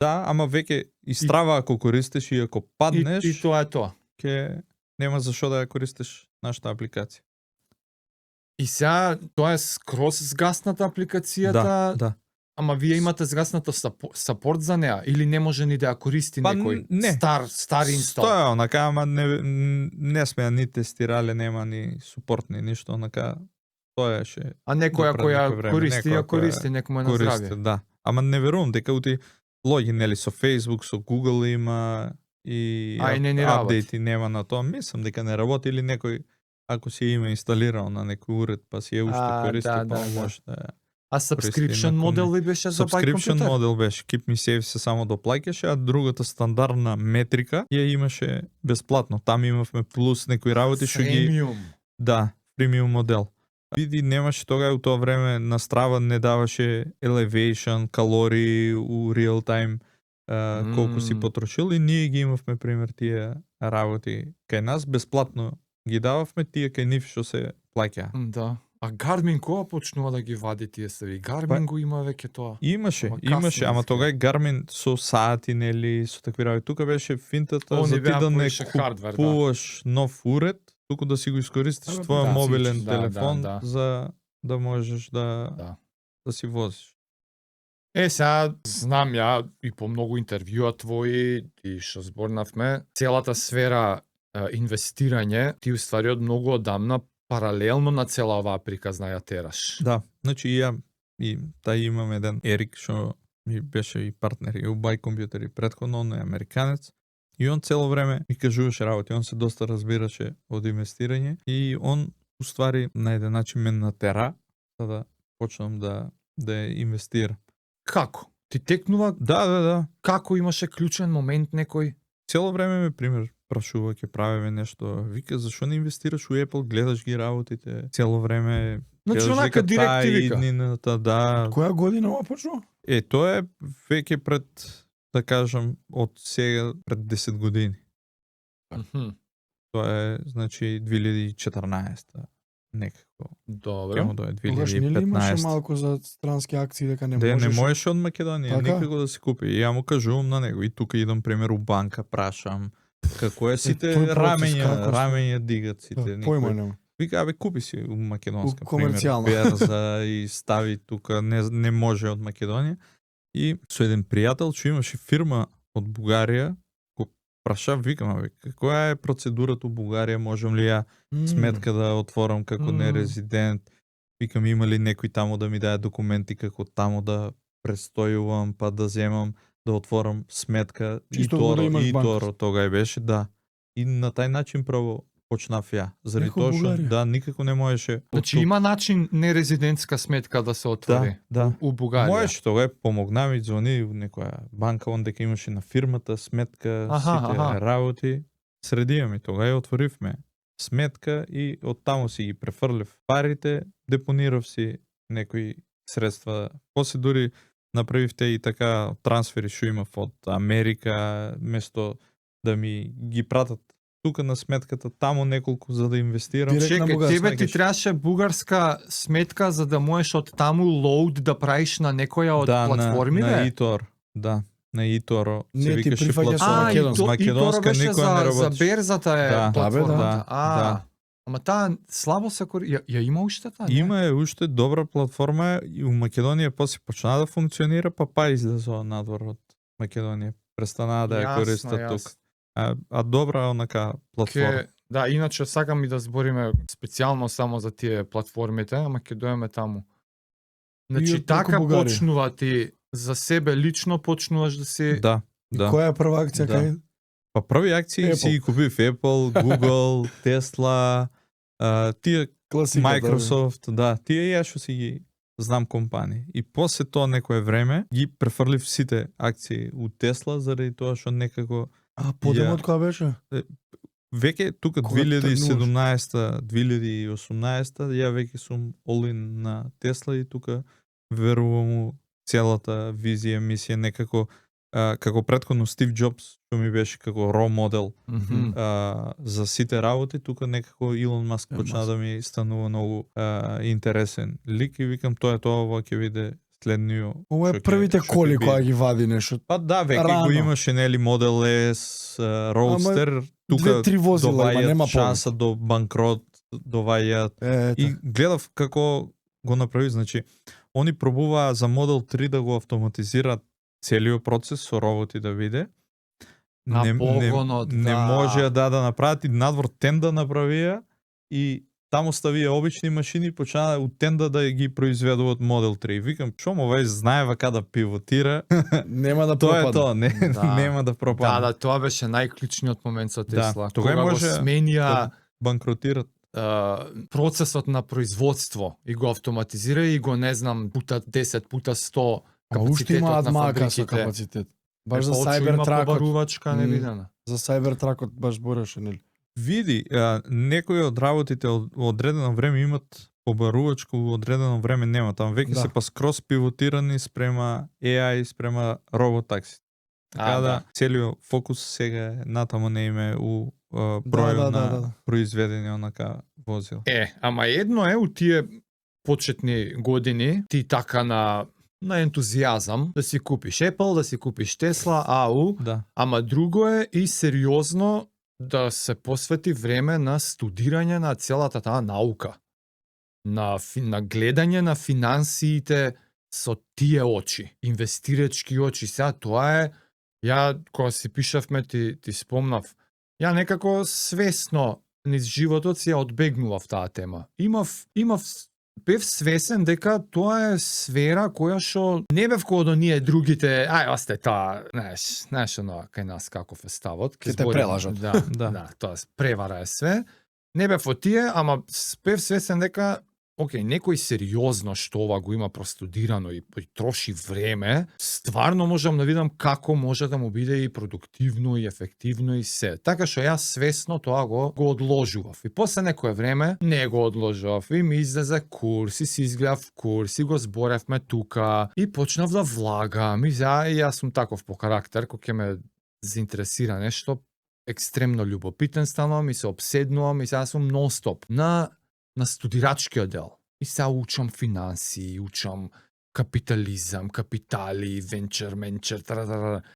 Да, ама веќе и Страва ако користиш и ако паднеш, И тоа е тоа. ќе нема зашо да ја користиш нашата апликација. И сега тоа е скроз згасната апликацијата, Да. ама вие имате згаснато сапорт за неа или не може ни да ја користи некој не. стар инстал? Тоа е онака, ама не сме ни тестирале, нема ни супорт ни ништо, онака тоа еше. А некој ако ја користи, ја користи, некој на здравје. Да. Ама не верувам дека ути логи, нели, со Facebook, со Google има и апдејти нема на тоа. Мислам дека не работи или некој ако си има инсталирано на некој уред, па си ја уште користи, може да. А subscription модел ли беше за бај компјутер? Subscription модел беше, Keep Me Safe се само доплаќаше, а другата стандардна метрика ја имаше бесплатно. Там имавме плюс некои работи што ги Премиум. Да, премиум модел. Види, немаше тога у тоа време на Страва не даваше elevation, калории у real time, колку си потрошил и ние ги имавме пример тие работи кај нас бесплатно ги дававме, тие кај нив што се плаќа. Да. А Garmin кога почнува да ги вади тие стави? Garmin го има веќе тоа. Имаше, ама тога е Garmin со сати, нели, со такви работи. Тука беше финтата за ти да не купуваш нов уред, туку да си го искористиш твоја мобилен телефон за да можеш да си возиш. Сега знам ја и по многу интервјуа твои и што зборнавме, целата сфера инвестирање ти уствари од многу одамна паралелно на цела оваа приказна ја тераш. Да, значи и тај имам еден Ерик што ми беше и партнер и у бај компјутери претходно, он е американец. И он цело време ми кажуваше работи, он се доста разбираше од инвестирање и он уствари на еден начин ме натера за да почнам да инвестирам. Како? Ти текнува? Да. Како имаше клучен момент некој? Цело време ме пример прашува ќе правиме нешто. Вика зашо не инвестираш у Apple, гледаш ги работите цело време. Значи онака директивика. Да. Која година ова почнува? Тоа е веќе пред, да кажам, од сега пред 10 години. Тоа е, значи, 2014 некако. Добро. Кемо тоа е 2015. Тогаш не ли имаше малку за странски акции дека не можеш? Не можеше од Македонија никако да се купи. И ја му кажувам на него. И тука идам пример у банка, прашам како е сите рамења дигат сите. Појма нема. Вика, купи си у македонска комерцијална берза и стави тука, не може од Македонија. И со еден пријател што имаше фирма од Бугарија, го прашав, викам, каква е процедурата у Бугарија, можам ли ја сметка да отворам како нерезидент, викам, има ли некој таму да ми даде документи како таму да престојувам, па да земам, да отворам сметка, и Торо тога беше, да. И на тај начин право почнав ја. Заради тоа што никако не можеше. Значи има начин нерезидентска сметка да се отвори у Бугарија. Можеше, тога помогна ми, звони некоја банка, он дека имаше на фирмата сметка, сите работи. Средија ми тога ја отворивме сметка и оттаму си ги префрлив парите, депонирав си некои средства. После дури направивте и така трансфери што имав од Америка, место да ми ги пратат тука на сметката, таму неколку за да инвестирам. Чекај, тебе ти требаше бугарска сметка за да можеш од таму лоуд да правиш на некоја од платформите? На eToro, да. На eToro се викаше платформа. Македонска никој не работи. За берзата е платформата. Да. Ама таа слабо се ја има уште таа? Има е уште добра платформа и у Македонија после почна да функционира, па излезоа надвор од Македонија. Престанаа да ја користат тука. А добра онака платформа. Да, иначе сакам и да збориме специјално само за тие платформите, ама ќе доеме таму. Значи така почнува ти за себе лично почнуваш да си... Да. Која е прва акција кај? Па први акции си ги купив Apple, Google, Tesla, тие Microsoft, тие ја што си ги знам компании. И после тоа некое време ги префрлив сите акции у Tesla заради тоа што некако подемот која беше? Веќе тука 2017-2018 ја веќе сум all-in на Tesla и тука верувам у целата визија, мисија, некако како претходно Стив Джобс, што ми беше како ро модел за сите работи, тука некако Илон Маск почна да ми станува многу интересен лик и викам тоа ова ќе биде следниот. Ова е првите коли кои ги вади нешто. Па да, веќе рано. го имаше нели Model S, Roadster, тука 2-3 возила има, нема шанса до банкрот, доваѓаат. И гледав како го направи, значи они пробуваа за Model 3 да го автоматизираат целиот процес со роботи да виде. На погонот, не можеа да направат и надвор тенда направија и таму ставија обични машини, почнаа од тенда да ги произведуваат Model 3. Викам, што му веќе знаева каде пивотира. Нема да Тоа пропадне. е тоа, нема да пропадне. Да, тоа беше најклучниот момент со Тесла. Да, тогаш кога го може сменија банкротират. процесот на производство и го автоматизира и го не знам пута 10 пута 100 А уште капацитетот имаат на мака со фабриките. капацитет. Баш за Има Cybertruckот. побарувачка невидена. За Cybertruckот баш бореше, нели? Види, некои од работите од одредено време имат побарувачко, одредено време нема. Там веќе Да. се па скрос пивотирани спрема AI, спрема роботакси. Така да, целиот фокус сега е натаму не име у бројот на произведени онака возила. Ама едно е у тие почетни години, ти така на ентузијазам, да си купиш Apple, да си купиш Tesla, АУ, Да. ама друго е и сериозно да се посвети време на студирање на целата таа наука. На гледање на финансиите со тие очи, инвестирачки очи. Сега тоа е, ја кога си пишавме ти спомнав, ја некако свесно низ животот си ја одбегнував таа тема. Бев свесен дека тоа е сфера која што не бев кога до ние другите, осте таа, знаеш оно кај нас каков е ставот, Ке те прелажат. Да, тоа превара е све. Не бев од тие, ама бев свесен дека океј, некој сериозно што ова го има простудирано и троши време, стварно можам да видам како може да му биде и продуктивно и ефективно и се. Така што јас свесно тоа го одложував. И после некое време не го одложував. И ми излезе курс, и си изгледав курс, и го зборевме тука, и почнав да влагам. И јас сум таков по карактер, кој ќе ме заинтересира нешто, екстремно љубопитен станувам и се обседнувам и сега сум нон-стоп на студирачкиот дел. И сега учам финанси, учам капитализам, капитали, венчер,